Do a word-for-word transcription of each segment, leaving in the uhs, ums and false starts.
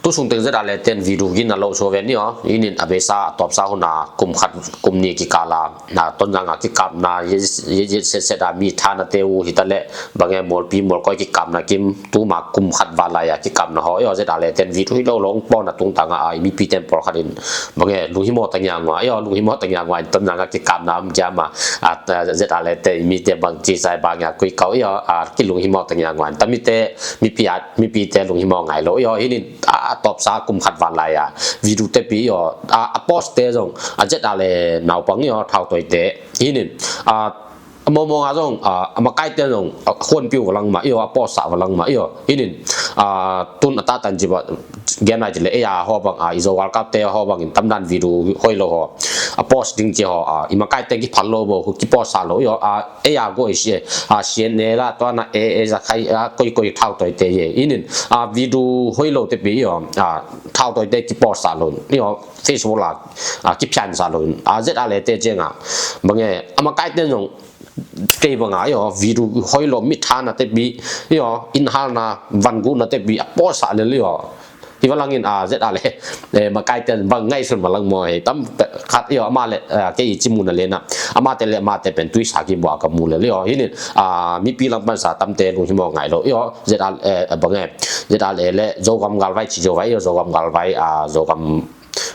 Tu sung teng Z R le ten video gin a lo so ven ni aw. Inin a beisa a tawpsa hun a kum khat kum ni kikal a, na Tonzang a kikapna, ye, ye, ye set set a mi thana te uh hi ta le, bange Mualpi Mualkoi kikapna kim, tuma kum khat val lai a kikapna haw, i aw Z R le ten video hi lo lo, ong pawna tungtang a, a i mipi ten pawlkhat in, bange lunghimawh ta ngiangua, i aw lunghimawh ta ngiangua, in Tonzang a kikapna om kiam a, a, a, Z R le ten i mite bang ci sai bang ya kui kau, i aw, a, kilunghimawh ta ngiangua, in tamite, mipi a, mipite lunghimawh ngai lo, i aw, hinin, a, a tawpsa kum khat val lai a, video te pi, i aw, a, a post te zong, a Z R le naupang, i aw, thautoi te, hinin, a, a mawngmawng a zong, a, a makai te zong, a, huanpiu va lang mah, i aw, a post sa va lang mah, i aw, hinin, a, tun a tatan ci ba, gen nai ci le, ei a haw bang, a, i Zo galkap te haw bang in tamdan video hoi lo haw, a post ding ci haw, a, i makai te kiphal lo bo, ki post sa lo, i aw, a, ei a go i si, a, sian ne la, tua na, e, e, za khai, a, koi, koi thautoi te ye, hinin, a, video hoi lo te pi, i aw, a, thautoi te ki post sa lo, i aw, Facebook la, a, kiphian sa lo, a, Z R le te ciang a, bange, a makai te zong, kei banga, i aw, video hoi lo, mi thana te pi, i aw, inn halna, van guna te pi, a post sa le, i aw. Hi va langin, a, Z R le, e, makai ten bang ngaihsun va lang maw, hei, tam khat, i aw, ama le, a, kei i ci muna le na, ama te le, ama te pen tuisa ki bua ka mu le, i aw, hinin, a, mipi lam pan sa tamte lunghimawh ngai lo, i aw, Z R, e, bange, Z R le, le, Zogam galvai ci Zovai, i aw, Zogam galvai, a, Zogam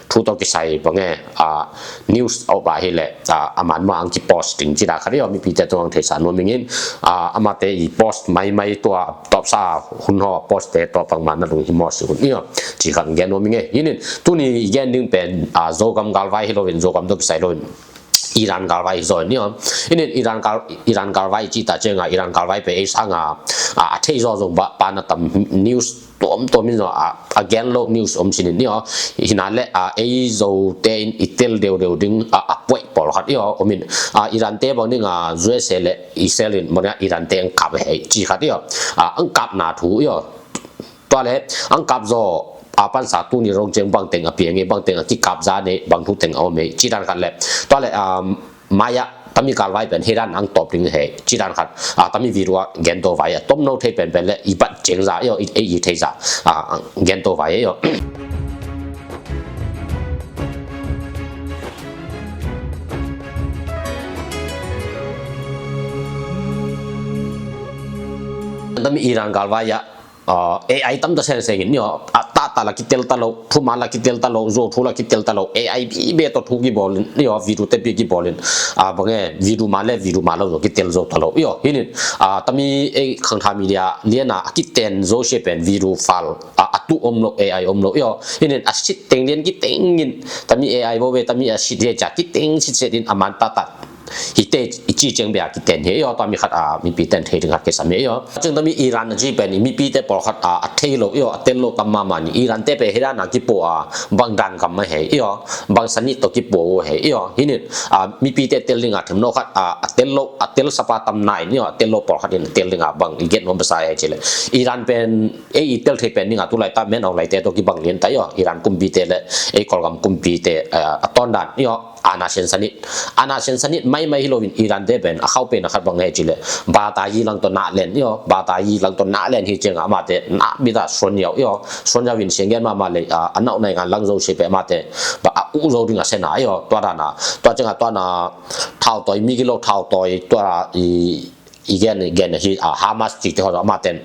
thu tawh kisai bange, a, news a up a hi le, a, a man ma ang ki post ding ci da khat i aw, mipite tung ang theisa nuam ingin, a, amate i post maimai tua tawpsa hun haw post te tua pang man na lunghimawh si hun i aw, ci khat gen nuam inge. Hinin, tuni i gen ding pen, a, Zogam galvai hi lo in, Zogam tawh kisai lo in, Iran galvai hi zaw in i aw. Hinin Iran gal, Iran galvai ci ta ciang a, Iran galvai pen ei sang a, a, a thei zaw zong ba, pa na tam news tuamtuam in zaw a, a gen lo news om sinin i aw. Hina le, a, ei Zo te in i tel deudeu ding, a, a puai pawlkhat i aw. Om in, a, Iran te bang ding a, U S A le Israel in, bang ding a, Iran te ang kap hei, ci khat i aw. A, ang kapna thu i aw. Tua le, ang kap zaw, a pansa tuni rong ciang bang teng a piang e, bang teng a kikap za ne, bang thu teng a om e, ci dan khat le. Tua le, a, maya, tami galvai pen, he dan ang top ding he, ci dan khat, a, tami video a, gen to vai, a, tom no thei pen pen le, i bat ciang za, i aw, i, i, i thei za, a, gen to vai, i aw. Tami Iran galvai a, a, A I tam ta seng seng in, i aw, a, ta ta la kitel ta lo, thu man la kitel ta lo, zo thu la kitel ta lo, A I bi be to thu ki bawl in, i aw, video te bi ki bawl in, a, bange, video man le, video man lo, zo kitel zo ta lo, i aw, hinin, a, tami, e, Khangtha Media, lian a, a kiten zo se pen, video file, a, a tu om lo, A I om lo, i aw, hinin, a sit teng lian ki teng in, tami A I bo be, tami a sit he ca, ki teng sit set in, a man ta ta. Hi te i ci ciang bia kiten hi, i aw, tua mi khat a, mipi ten thei ding khat kisam hi, i aw. Ciang tami Iran a ci pen, i mipi te pawlkhat a, a thei lo, i aw, a tel lo tam mama ni. Iran te pe he dan a kipo a, bang dan kam ma he, i aw. Bang sanit to kipo he, i aw. Hinin, a, mipi te tel ding a them lo khat a, a tel lo, a tel sapa tam nai, i aw, a tel lo pawlkhat in a tel ding a bang, i get nuam basa he ci le. Iran pen, e i tel thei pen ding a tu lai ta men aw lai te to kibang lian ta, i aw. Iran kumpi te le, e Kawlgam kumpi te, a, a ton dan, i aw. Ana sian sanit. Ana sian sanit maimai hi loin Iran te pen a khau pen a khat bang he ci le. Bata yi lang to na len i aw. Bata yi lang to na len hi ciang a amate na bita suan yau i aw. Suan yau in siang gen mama le, a, a nau nai ngan lang zo si pe amate. Ba a u zo ding a sena i aw. Tua dana. Tua ciang a tua na thau toi mi kilo thau toi tua i i gen, i gen hi, a, Hamas ci te haw amaten,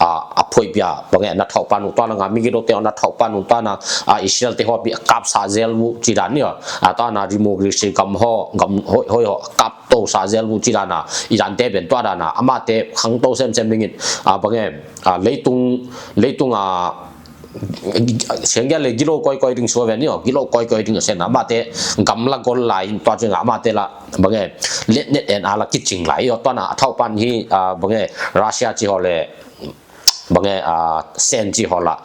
a, a phuai pia, bange na thau panu tua na nga, mi kilo te na thau panu tua na, a, Israel te haw pi kap sa zel bu ci dan ni, a, tua na democracy gam haw, gam hoi, hoi haw, kap to sa zel bu ci dan na, Iran te ben tua dan na, amate khang to sem sem dingin, a, bange, a, leitung, leitung, a, siang gen le gilo koi koi ding suaven ni aw, gilo koi koi ding a sen amate gamla gol lai in tua ciang amate la bange let net en ala kicing lai i aw, tua na a thau pan hi, a, bange Russia ci haw le bange, a, Sen ci haw la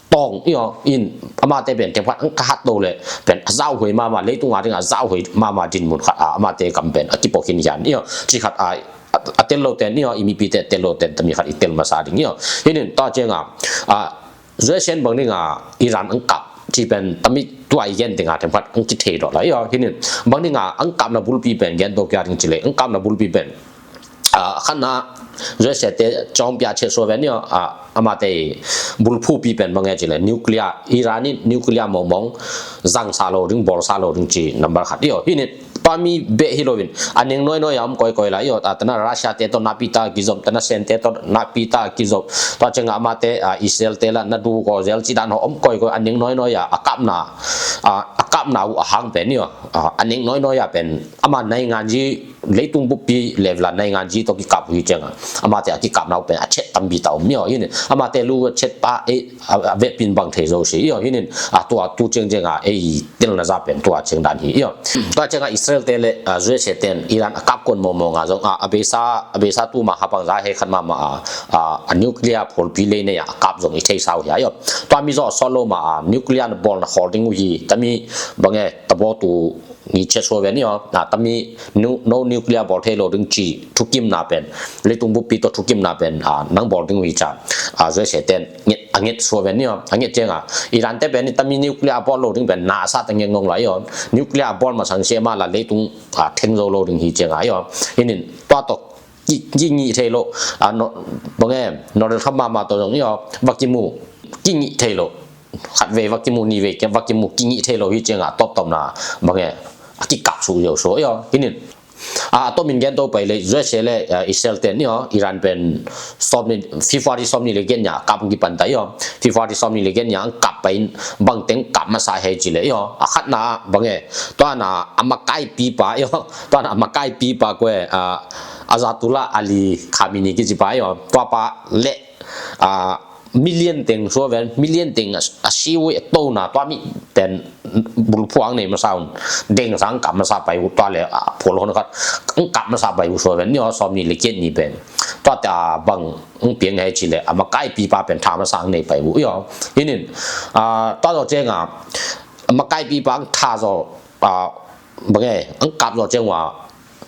tong i aw, in amate pen te phat ang ka hat do le pen a zau hui mama leitung a ding a zau hui mama din mun khat a amate gam pen a kipo khin hian i aw, ci khat a, a, a tel lo ten i aw, i mipi te tel lo ten tami khat i tel masa ding i aw. Hinin tua ciang a, a, U S A bang ding a Iran ang kap ci pen tami tua i gen ding a them khat ang ki thei do la i aw. Hinin bang ding a ang kap na bulpi pen gen do kia ding ci le ang kap na bulpi pen, a, khan na U S A te cawng pia chet sua ven io, a, amate bulphupi pen bang e ci le nuclear, Iran in nuclear mawngmawng zangsa lo ding, bawlsa lo ding ci number khat io. Hinin tua mi beh hi loin a neng nuainoi a om koikoi la io. A, tana Russia te tawh nakpi ta kizop, tana Sen te tawh nakpi ta kizop. Tua cianga amate, a, Israel te la na du ko zel ci dan ho om koikoi a neng nuainoi a, a kapna, a, a kapna uh a hang pen io. A, a neng nuainoi a pen ama nainganzi, leitung buppi level a nainganzi tawh kikap uh hi cianga amate a kikapna uh pen a chet tampi ta om io. Hinin amate lu a chet pa e a, a vepin bang thei zo si io. Hinin a tua tu ciangcianga ei telna za pen tua ciang dan hi io. Tua cianga Israel te le, a, U S A ten Iran a kap kon mawngmawng a zong a, a beisa, a beisa tuma hapang za hei khat mama a, a, a nuclear pholpi lei nei a kap zong i thei sau hi a io. Tua mi zaw a sawt lo ma a nuclear na bawlna khawl ding uh hi tami bang e tabaw tu ni chet sua ven io. A, tami nu, no nuclear bawl thei lo ding ci thukimna pen, leitung buppi tawh thukimna pen, a, nang bawl ding uh hi ca, a, U S A ten nget, a nget sua ven io. A nget cianga Iran te pen tami nuclear bawl lo ding pen na a sa ta ngeng ngong la io. Nuclear bawl masang sia ma la leitung, a, theng zo lo ding hi cianga io. Hinin tua tawh ki, kingih thei lo, a, no, bang e, Donald Trump mama tawh zong io, va kimu, kingih thei lo. Khat vei va kimu, ni vei va kimu, kingih thei lo hi cianga tawptawpna bang e a kikap su io, so io. Hinin a, a tawmin gen to pai le U S A le, a, Israel ten io, Iran pen sawm ni, February sawm ni le gen nia kap kipan ta io. February sawm ni le gen nia ang kap pai in bang teng kap masa hei ci le io. A khatna bang e, tua na a makaipipa io, tua na a makaipipa kue, a, Ayatollah Ali Khamenei kici pa io. Tua pa le, a, million teng sua ven, million teng a, a siu e tona tua mi pen bulphuang nei masa un, deng sang kap masa pai uh tua le, a, phol hon khat ang kap masa pai uh sua ven io, sawm ni le kiat ni pen. Tua ta bang ang piang hei ci le a makaipipa pen tha masa ang nei pai uh io. Hinin, a, tua zaw cianga a makaipipa ang tha zaw, a, bang e, ang kap zaw ciang ua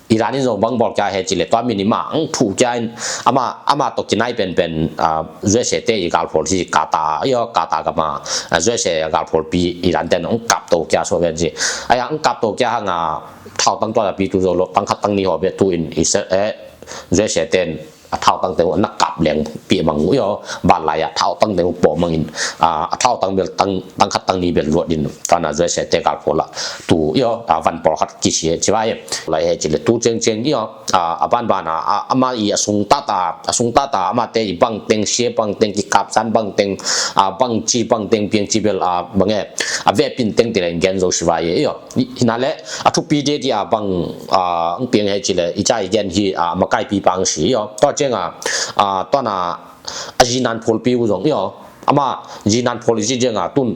Iran in zong bang bawl kia he ci le tua minima ang thu kia in ama, ama tawh kinai penpen, a, U S A te i galphawl hi Qatar io, Qatar gama, a, U S A galphawl pi Iran ten ang kap to kia so ven ci. Aya ang kap to kia hanga thautang tua pi tu zo lo, tang khat tang ni ho be tu in i se, e, U S A ten a thautang teng uh na kap leng pi mang uh io, ban lai a thautang teng uh pawh mangin, a, a thautang bel tang, tang khat tang ni bel luat in, tana U S A te galphawl a tu io, a, van pawl khat kisi ci vai. Lai he ci le tu cengceng io, a, a banbana, a, ama i a sung tata, a sung tata, amate i bang teng, sia bang teng, kikap san bang teng, a, bang ci bang teng, piang ci bel, a, bang e, a vepin teng ti le gen zo si vai io. Hina le a thupi de dia bang, a, ang piang he ci le i ca i gen hi, a, makaipipa ang si io. Tua cianga, a, tua na a zinan pholpi uh zong io. Ama zinan phol i ci cianga tun,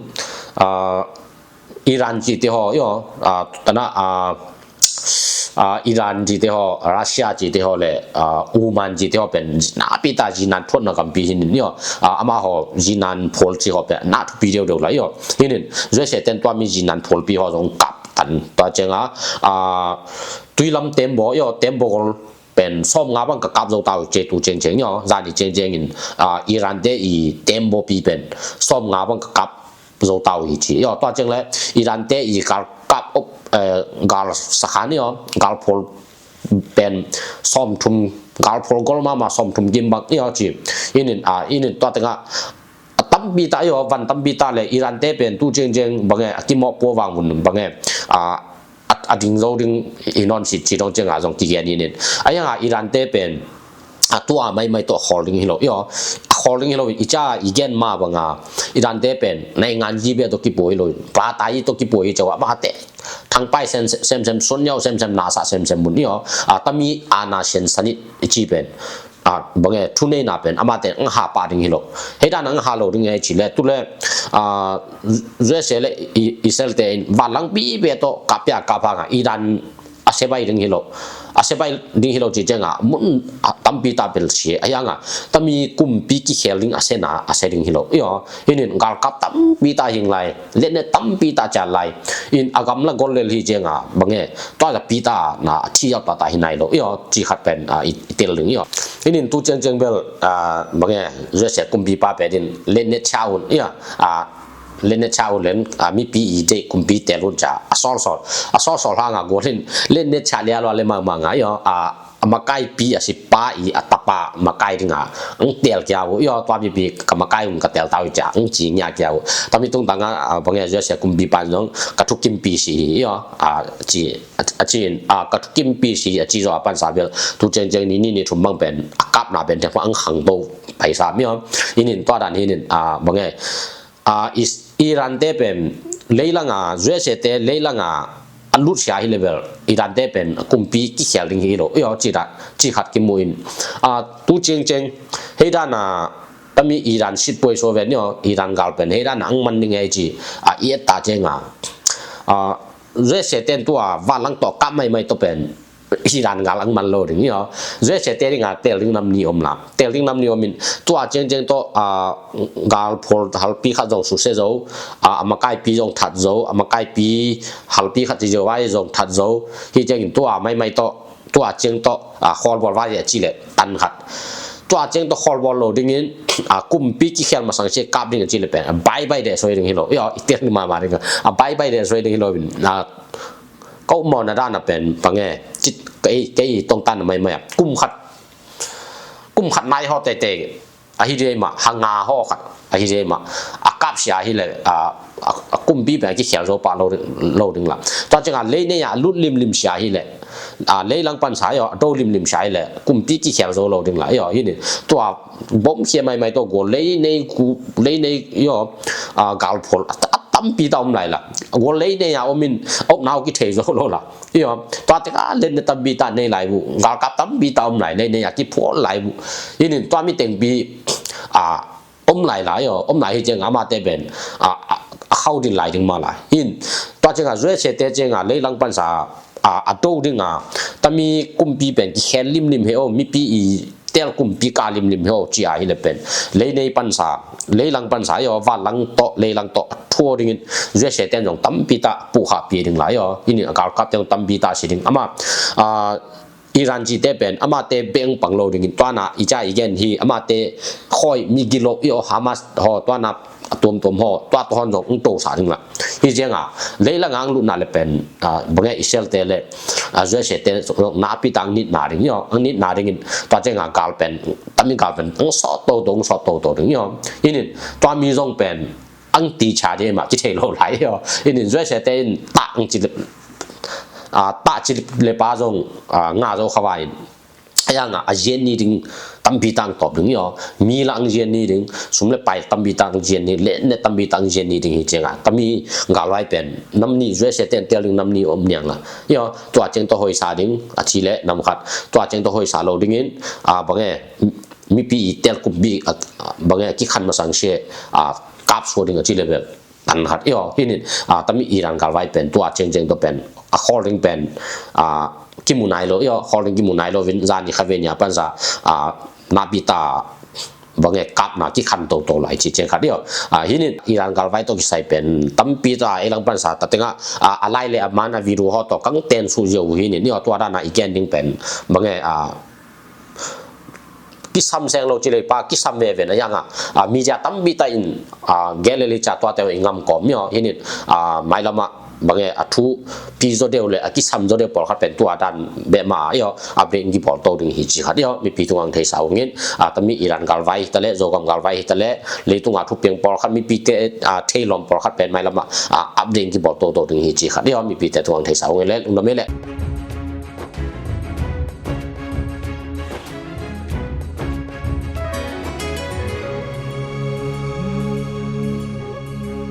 a, Iran ci te ho io, a, tana, a, a, Iran ci te ho, Russia ci te ho le, a, Oman ci te ho pen nakpi ta zinan thuatna kampi hinin io. A, ama ho zinan phol ci ho pen na thupi deuh deuh la io. Hinin U S A ten tua mi zinan pholpi ho zong kap tan tua cianga, a, tuilam tembaw io, tembaw gol pen sawm nga bang ka kap zo ta uh ci tu cengceng io, zani cengceng in, a, Iran te i tembaw pi pen sawm nga bang ka kap zo ta uh hi ci io. Tua ciang le Iran te i gal kap op, e, gal sakhan io, galphawl pen sawm thum, galphawl gol mama sawm thum kim bang io ci. Hinin, a, hinin tua tenga a tampi ta io, van tampi ta le Iran te pen tu cengceng bang e a kimawh pua vang mun bang e, a, a, a ding zo ding i nawn sit ci dong cianga zong kigen inin. A ianga Iran te pen a tua maimai tawh a khawl ding hi lo io. A khawl ding hi lo i ca i gen ma banga Iran te pen naingan ji bia tawh kipua hi lo, pa tai tawh kipua hi ceu a mate thangpai sem, semsem, suan niau semsem, nasa semsem mun io. A, tami ana sen sanit i ci pen, a, bang e, thuneina pen amate ang ha pah ding hi lo. Hei dan ang ha lo ding e ci le tu le, a, U S A le i, Israel te in van lang pi bia tawh kap pia kap hanga Iran a sebai ding hi lo. A sebai ding hi lo ci cianga mun, a, tampi ta bel si a ianga tami kumpi kikhel ding a sena a se ding hi lo io. Hinin galkap tampi ta hing lai, letnet tampi ta cian lai. In a gamla gol lel hi cianga bang e, tua za pi ta na a thi yau ta ta hi nai lo io, ci khat pen, a, i, i tel ding io. Hinin tu cengceng bel, a, bang e, U S A kumpipa pen in letnet cia un io, a, letnet cia un len, a, mipi i deih kumpi tel un ca a sawlsawl, a sawlsawl hanga gual in letnet cia lia lua le mangmang a io, a, a makaipi a sipa i a tapa makai dinga ang tel kia uh, io, tua mipi ka makai un ka tel tau i cia ang ci ngia kia uh. Tami tungtanga, ah, bang e, U S A kumpipa in zong ka thukimpi si hi, io, a ci, a ci in, ah, ka thukimpi si a ci zaw a pansa bel tu cengceng ni ni ni thum bang pen a kapna pen theng ang khang to paisa mi, io. Inin tua dan hi inin, ah, bang e, ah, Is-, Iran te pen leilanga, U S A te leilanga a lut sia hi level, Iran te pen kumpi kikhel ding hi lo, io, ci da, ci khat kimu in. Ah, tu cengceng hei dana tami Iran sitpuai so ven, io, Iran gal pen hei dana ang man ding ei ci, ah, i et ta cenga, ah, U S A ten tua valang to kap maimai to pen Iran gal ang man lo ding, io. U S A te dinga tel ding nam ni om la. Tel ding nam ni om in tua cengceng to, ah, gal phol halpi khat zong suse zo, ah, a makaipi zong that zo, a makaipi halpi khat ci zo vai zong that zo. Hi cengin tua maimai to, tua ceng to, ah, kholbol vai a ci le tan khat. Tua ceng to kholbol lo dingin, ah, kumpi kikhel masang ci kap ding a ci le pen, ah, bye bye de soi ding hi lo. Io, i tel ni mama ding, ah, bye bye de soi ding hi lo in, ah, ka upmawhna dana pen bang e, cit, kei, kei tongtan maimai a kum khat, kum khat nai haw teitei ahi dei mah, ha nga haw khat ahi dei mah, a kap sia hi le, a, a, a kumpi pen a kikhel zo pah lo, lo ding la. Tua cianga lei nei a lut limlim sia hi le, a, leilang pansa, io, a do limlim sia hi le kumpi kikhel zo lo ding la, io, hi ni. Tua bom khia maimai to go lei nei ku, lei nei, io, a, galphol a, a tampi ta om lai la. Go lei nei a om in, op nau kithei zo lo la. Io, tua teka len ne tampi ta nei lai bu, galkap tampi ta om lai, lei nei a kiphual lai bu. Inin tua mi tengpi, a, om lai la, io, om lai hi cianga amate pen, a, a, a khau din lai ding ma lai. In, tua cianga U S A te cianga leilang pansa, a, a do dinga, tami kumpi pen kikhel limlim he o, mipi i tel kumpi ka limlim he o, ci a hi le pen. Lei nei pansa, leilang pansa, io, valang to, leilang to, a thuo dingin, U S A ten zong tampi ta, pu kha pi ding la, io, inin a galkap ten tampi ta si ding. Ama, a, Iran ci te pen, amate beng pang lo dingin, tuana, i ca i gen hi, amate khoi mi gilo, io, Hamas ho, tuana, a tuamtuam ho, tua to hon zong, ung to sa ding la. Hi cianga, leilang ang lutna le pen, a, bang e Israel te le, a, U S A te, zong napi tang nitna ding, io, ang nitna dingin, tua cianga gal pen, tami gal pen, ang sawt to to, ang sawt to to ding, io. Inin, tua mi zong pen, ang ti cha de ma, kithei lo lai, io. Inin U S A te in, ta ang ci le, a, ta ci le pa zong, a, nga zo kha vai in. A yanga, a zian ni ding, tampi tang top ding, io. Mi la ang zian ni ding, sum le pai tampi tang zian ni, le ne tampi tang zian ni ding hi cianga. Tami galvai pen, nam ni U S A ten tel ding nam ni om niang la. Io, tua ceng to hoisa ding, a ci le nam khat. Tua ceng to hoisa lo dingin, a, bang e, mipi i tel kumpi, a, a, bang e, kikhan masang se, a, kap so ding a ci le bel. Tan khat, io, hinin, a, tami Iran galvai pen, tua cengceng to pen, a, khol ding pen, a, kimu nai lo, io, khol ding kimu nai lo, vin, zani kha venia pansa, a, napi ta, bang e, kapna kikhan to to lai ci ceng khat, io. A, hinin, Iran galvai to kisai pen, tampi ta, eilang pansa, ta tenga, a, a lai le a man a video ho to, kang ten su zeu hinin, io, tua dana i gen ding pen, bang e, a, kisam seng lo ci lei pa, kisam veve na yanga, a, media tampi ta in, a, Galilee ca tua te i ngam kom, io, hinin, a, mailama, bang e a thu pi zo deu le, a kisam zo deu pawl khat pen tua dan be ma, io, update kibol to ding hi ci khat, io, mipi tungang thei sa ungin, a, tami Iran galvai hi ta le, Zogam galvai hi ta le, leitunga thu piang pawl khat, mipi te, a, thei lom pawl khat pen mailama, a, update kibol to to ding hi ci khat, io, mipi te tungang thei sa ungin le, lungdam e le.